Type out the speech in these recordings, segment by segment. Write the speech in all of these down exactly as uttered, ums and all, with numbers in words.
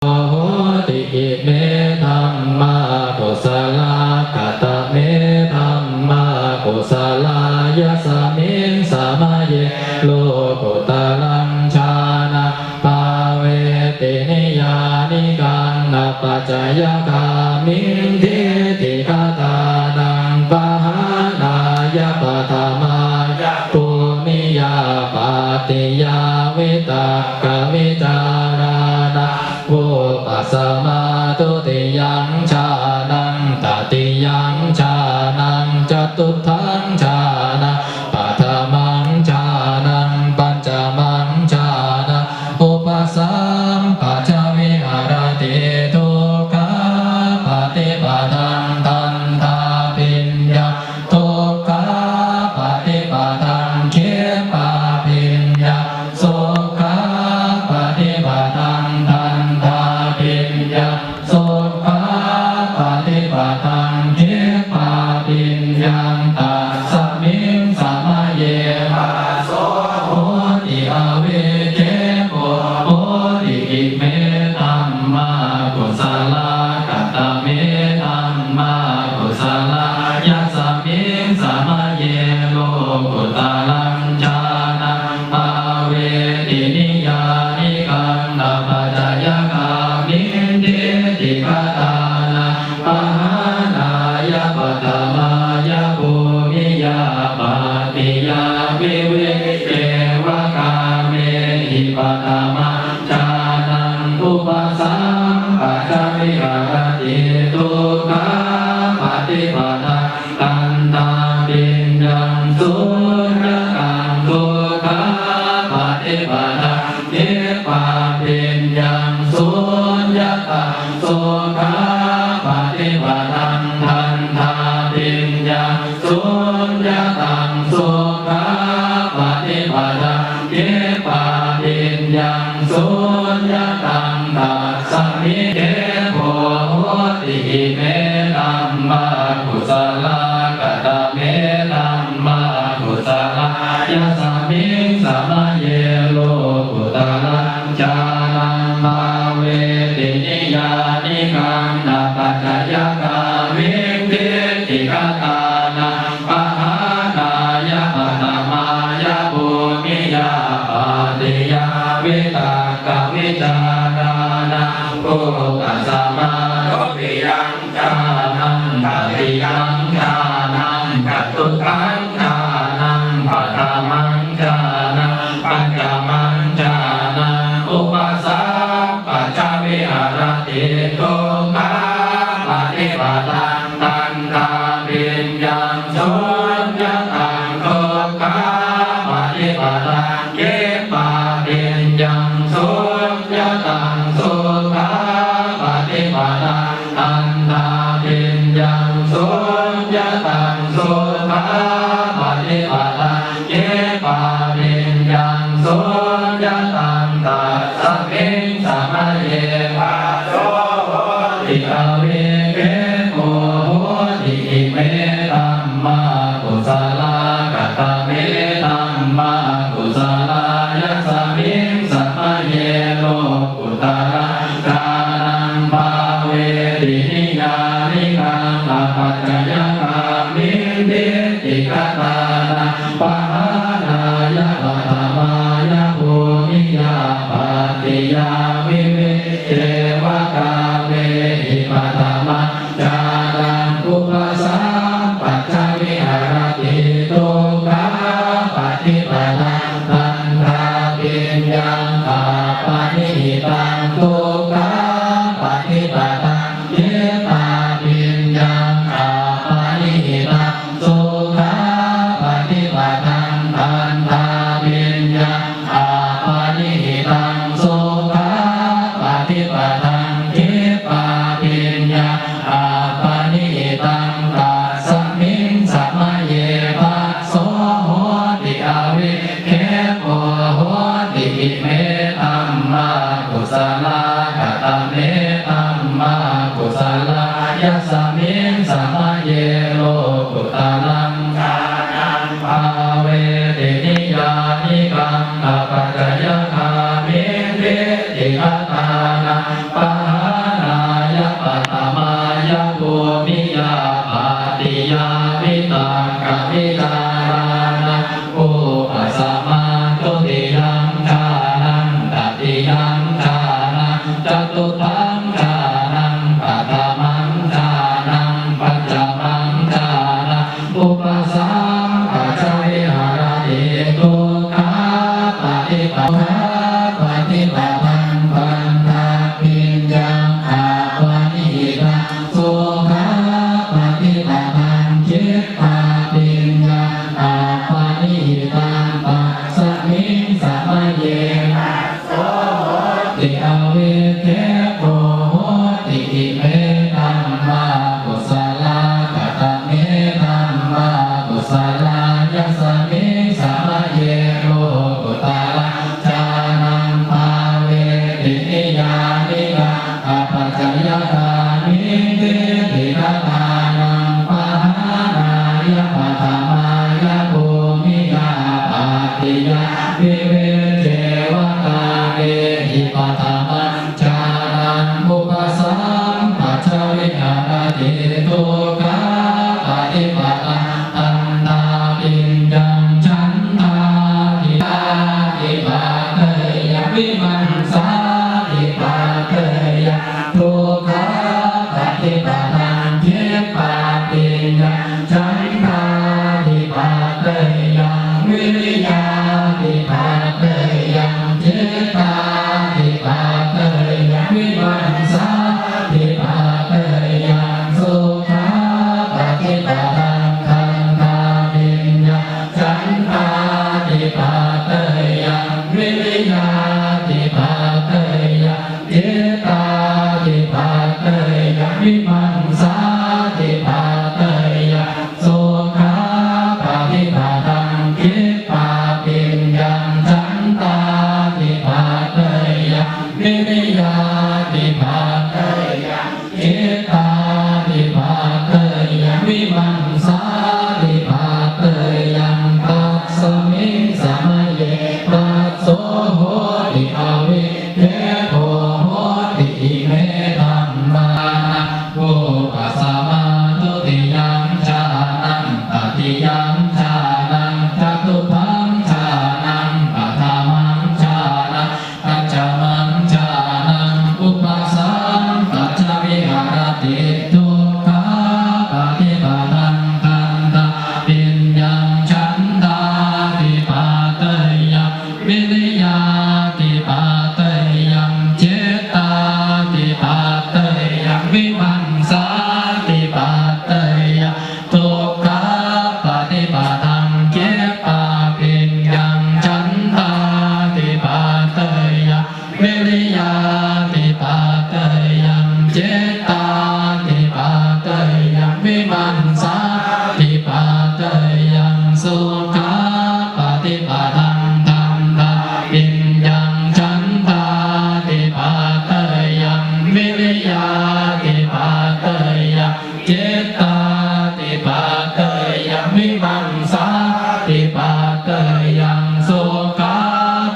hoti. Ime dhammā kusalā. Katame dhammā kusalā? Yasmiṃ samaye lokuttaraṃ jhānaṃ bhāveti niyyānikaṃ apacayagāmiṃ diṭṭhigatānaṃ pahānāya paṭhamāya bhūmiyā pattiyā vitakkavicārānaṃ vūpasamā dutiyaṃ jhānaṃ tatiyaṃ jhānaṃ catutthaṃ jhānaṃ paṭhamaṃ jhānaṃ pañcamaṃ jhānaṃ upasampajja viharati. Dukkhāpaṭipadaṃ dandhābhiññaṃ, dukkhāpaṭipadaṃ khippābhiññaṃ, sukhāpaṭipadaṃ dandhābhiññaṃ, sukhāpaṭipadaṃ khippābhiññaṃ. Tasmiṃ samaye phasso hoti avikkhepo hoti. Ime dhammā kusalā. Katame dhammā kusalā? Yasmiṃ samaye lokuttaraṃ jhānaṃ bhāveti niyyānikaṃ apacayagāmiṃ diṭṭhigatānaṃ pahānāya paṭhamāya bhūmiyā pattiyā vivicceva kāmehi paṭhamaṃ jhānaṃ upasampajja viharati. Dukkhāpaṭipadaṃ dandhābhiññaṃ suññataṃ, sukhāpaṭipadaṃ khippābhiññaṃ suññataṃ, sukhāpaṭipadaṃ dandhābhiññaṃ suññataṃ, sukhāpaṭipadaṃ khippābhiññaṃ suññataṃ. Tasmiṃ avikkhepo hoti. Ime dhammā kusalā. Katame dhammā kusalā? Yasmiṃ samaye lokuttaraṃ jhānaṃ bhāveti niyyānikaṃ apacayagāmiṃ diṭṭhigatānaṃ pahānāya paṭhamāya bhūmiyā pattiyā vitakkavicārānaṃ vūpasamā dutiyaṃ jhānaṃ tatiyaṃ jhānaṃ catutthaṃ jhānaṃ paṭhamaṃ jhānaṃ pañcamaṃ jhānaṃ upasampajja viharati. Dukkhāpaṭipadaṃ dandhābhiññaṃ suññataṃ, dukkhāpaṭipadaṃ khippābhiññaṃ suññataṃ, sukhāpaṭipadaṃ dandhābhiññaṃ suññataṃ, sukhāpaṭipadaṃ khippābhiññaṃ suññataṃ. Tasmiṃ samaye phasso hoti avikkhepo hoti. Ime dhammā kusalā. Katame dhammā kusalā? Yasmiṃ samaye lokuttaraṃ jhānaṃ bhāveti niyyānikaṃ apacayagāmiṃ diṭṭhigatānaṃ pahānāya paṭhamāya bhūmiyā pattiyā vivicceva kāmehi paṭhamaṃ jhānaṃ upasampajja viharati. Dukkhāpaṭipadaṃ dandhābhiññaṃ appaṇihitaṃ, dukkhāpaṭipadaṃ khippābhiññaṃ appaṇihitaṃ, sukhāpaṭipadaṃ dandhābhiññaṃ appaṇihitaṃ, sukhāpaṭipadaṃ khippābhiññaṃ appaṇihitaṃ. Tasmiṃ samaye phasso hoti avikkhepo hoti. Ime dhammā kusalā. Katame dhammā kusalā? Yasmiṃ samaye lokuttaraṃ jhānaṃ bhāveti niyyānikaṃ apacayagāmiṃ diṭṭhigatānaṃ paṭhamāya bhūmiyā pattiyā vitakkavicārānaṃ vūpasamā dutiyaṃ jhānaṃ tatiyaṃ jhānaṃ catutthaṃ jhānaṃ paṭhamaṃ jhānaṃ pañcamaṃ jhānaṃ upasampajja viharati dukkhāpaṭipa- dukkhāpaṭipadaṃ dandhābhiññaṃ appaṇihitaṃ sukhāpaṭipadaṃ khippābhiññaṃ appaṇihitaṃ tasmiṃ samaye phasso hoti avikkhepo hoti ime dhammā kusalā. Katame dhammā kusalā? Yasmiṃ samaye lokuttaraṃ jhānaṃ bhāveti niyyānikaṃ apacayagāmiṃ diṭṭhigatānaṃ pahānāya paṭhamāya bhūmiyā pattiyā vivicceva kāmehi paṭhamaṃ jhānaṃ upasampajja viharati dukkhāpaṭipadaṃ dandhābhiññaṃ chandādhipateyya vīmaṃsādhipateyya dukkhāpaṭipadaṃ khippābhiññaṃ chandādhipateyyaṃ vīriyādhipateyyaṃ cittādhipateyyaṃ vīmaṃsādhipateyyaṃ sukhāpaṭipadaṃ dandhābhiññaṃ chandādhipateyyaṃ vīriyādhipateyyaṃ cittādhipateyyaṃ vīmaṃsādhipateyyaṃ sukhāpaṭipadaṃ khippābhiññaṃ chandādhipateyyaṃ vīriyādhipateyyaṃ cittādhipateyyaṃ vīmaṃsādhipateyyaṃ tasmiṃ samaye phasso hoti avikkhepo hoti ime dhammā vūpasamā dutiyaṃ jhānaṃ tatiyaṃ jhānaṃ catutthaṃ jhānaṃ paṭhamaṃ jhānaṃ pañcamaṃ jhānaṃ upasampajja viharati dukkhāpaṭipadaṃ dandhābhiññaṃ chandādhipateyyaṃ vīriyādhipateyyaṃ cittādhipateyyaṃ vīmaṃsādhipateyyaṃ dukkhāpaṭipadaṃ khippābhiññaṃ chandādhipateyyaṃ vīriyādhipateyyaṃ cittādhipateyyaṃ vīmaṃsādhipateyyaṃ sukhāpaṭipadaṃ dandhābhiññaṃ chandādhipateyyaṃ vīriyādhipateyyaṃ cittādhipateyyaṃ vīmaṃsādhipateyyaṃ sukhāpaṭipadaṃ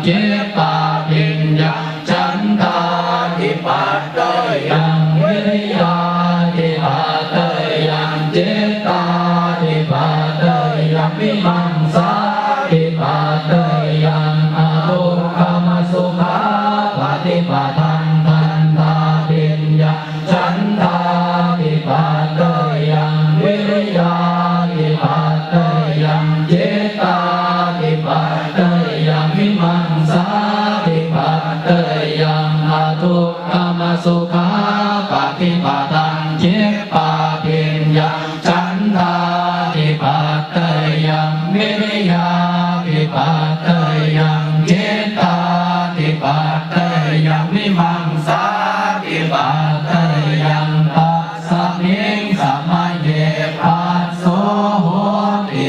khippābhiññaṃ chandādhipateyyaṃ vīriyādhipateyyaṃ cittādhipateyyaṃ vīmaṃsādhipateyyaṃ adukkhamasukhāpaṭipadaṃ dandhābhiññaṃ chandādhipateyyaṃ vīriyādhipateyyaṃ cittādhipateyyaṃ vīmaṃsādhipateyyaṃ adukkhamasukhāpaṭipadaṃ khippābhiññaṃ chandādhipateyyaṃ vīriyādhipateyyaṃ cittādhipateyyaṃ vīmaṃsādhipateyyaṃ tasmiṃ samaye phasso hoti.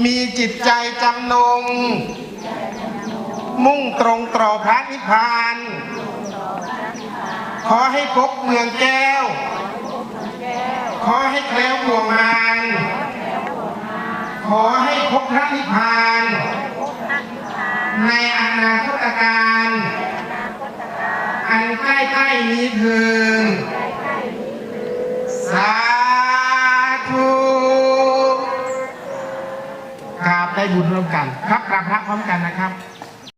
มีจิตใจจำนง มุ่งตรงต่อพระนิพพาน ขอให้พบเมืองแก้ว ขอให้แคล้วบ่วงมาร ขอให้พบพระนิพพาน ในอนาคตกาล อ ใกล้ๆนี้เทิน สาธุ กราบได้บุญร่วมกันครับ กราบพระพร้อมกันนะครับ